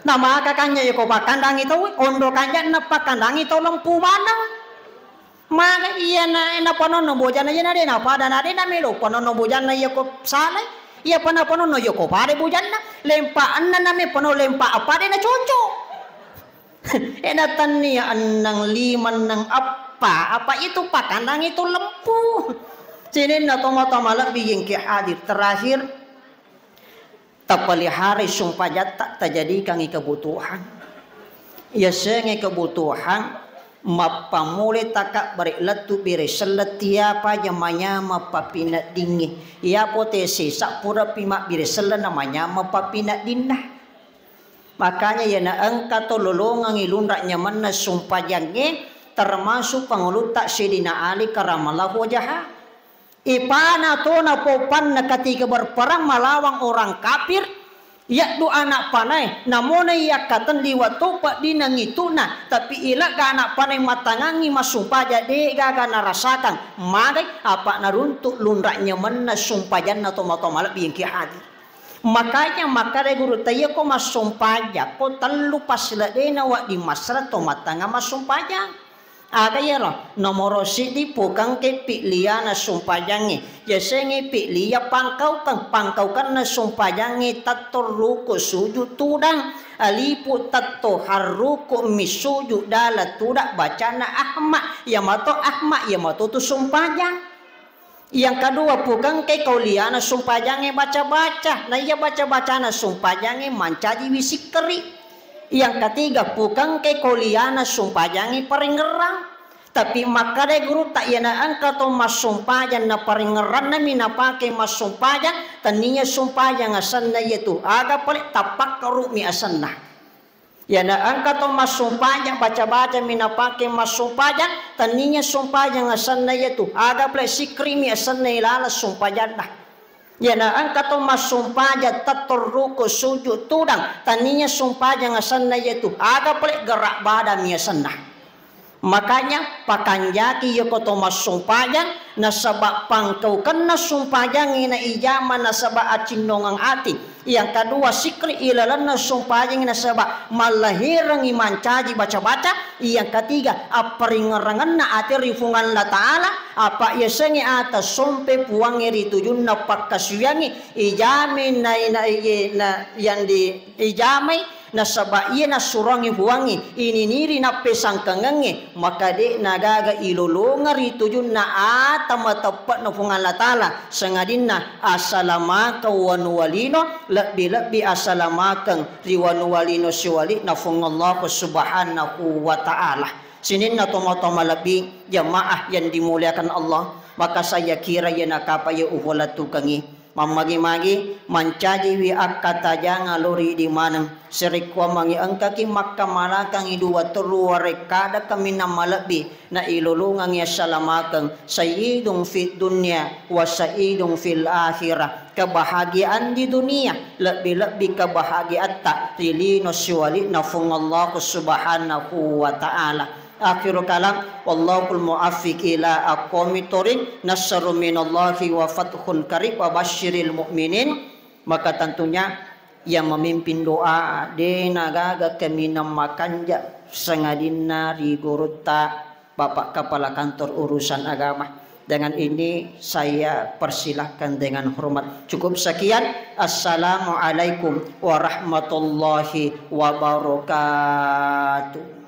Namaka kanja yoko pakkandangi tau, ondo kanjanna pakkandangi tau lempu maneng. Maga iyana, eh, napanonno bojanna, iyana de napada, na de namelo panonno bojanna iyako salai. Iyapa napanonno iyako pada bojanna, lempa enneng name pano lempa apa de nacoco. Eh, natannia enneng lima, enneng eppa, apa itu pakandangi tu lempu. Sininna tomatoa malebbi yengki hadir terakhir. Tapeliharai sumpajatta, tajadikangngi kebutuhan. Yasengnge kebutuhan, mappammulai takabbere lettu bere selleng tiapaja manyameng pappineddingnge. Iyapo te sesa purapi mabbere selleng na manyameng pappineddinna. Makanya iyana engka to lolongengngi lunra nyamenna sumpajangnge, termasuk pangulutta Sayyidina Ali karamallahu wajhahu. Ipana tona popanna ketika berperang melawan orang kafir, Yaddu anak panae, namona iyakkateng liwa topa dinangi tuna, tapi ilegga anak panae matangangi massumpaja de gaga narasakang. Magai apa naruntuk lunra nyemenna sumpajanna toma-toma lebbi engki hadir. Makanya makkada guru taiya ko massumpaja ko tellu pasileddena wedding massara to matangang massumpaja. Aga iyaro? Nomoro siddi, pukangke pi'liyana sumpajangnge. Yasengnge pi'liya pangkaukeng, pangkaukenna sumpajangnge tetto ruku sujud tudang, lipu tetto harruku mi sujud dala tudang bacana ahma, yamato ahma, yamato tu sumpajang. Yang kedua, pukangke kauliana sumpajangnge baca-baca. Na iya baca-bacana sumpajangnge mancajiwi sikkeri. Yang ketiga, pukangke kauliana sumpajangnge paringerrang. Tapi makkadai gurutta, iyana engka to massumpajang na paringerrannami napake massumpajang, tania sumpajang asenna iyatu, aga pale tappakkaru'mi asenna. Iyana engka to massumpajang, baca-bacami napake massumpajang, tania sumpajang asenna iyatu, aga pale sikkerimi asenna ilaleng sumpajanna. Iyana engka to massumpajang tetto ruku sujud tudang, tania sumpajang asenna iyatu, aga pale gerak badanmi asenna. Makanya pakanjaki yoko to massumpajang, nasaba pangkaukenna sumpajangnge na ijama nasaba acinnongeng ati. Yang kedua, sikri ilalenna sumpajangnge nasaba mallahirengngi mancaji baca-baca. Yang ketiga, apparingerangenna ati ri Puang Allah Ta'ala, apa yasengnge ata sompe Puangnge ri tujunna pakkasuwiangnge, ijamai na, na, na, yang di ijamai, nasaba iya nassuroangngi Puangnge, ininiri nappesangkangengnge, maka de'na gaga ilolongeng ri tujunna ata mateppe'na Puang Allah Ta'ala, sangadinna assalamakeng wanuwa lino, lebbi-lebbi assalamakeng ri wanuwa lino siwali'na Puang Allah Subhanahu wa Ta'ala. Sininna tomatoa malebbi, jamaah yang dimuliakan Allah, maka saya kira iya nakapa iya upolettukengngi. Mammagi-magi mancajiwi akkatajangeng lao ri idi maneng. Sarekkuammengngi engkaki makkamalakangngi dua tellu warekkada kaminang malebbi, nailolongengngi assalamakeng, sayyidun fid dunya wa sayyidun fil akhirah, kebahagiaan di dunia, lebbi-lebbi kebahagiaatta ri lino siwali'na Puang Allah Subhanahu wa Ta'ala. Akhirul kalam, wallahul muwaffiq ila aqwamit thoriq, nasrun minallahi wa fathun qarib, wa basyiril mu'minin. Maka tentunya yang memimpin doa, de'na gaga kaminang makanja sangadinna ri gurutta Bapak Kepala Kantor Urusan Agama. Dengan ini saya persilahkan dengan hormat. Cukup sekian. Assalamualaikum warahmatullahi wabarakatuh.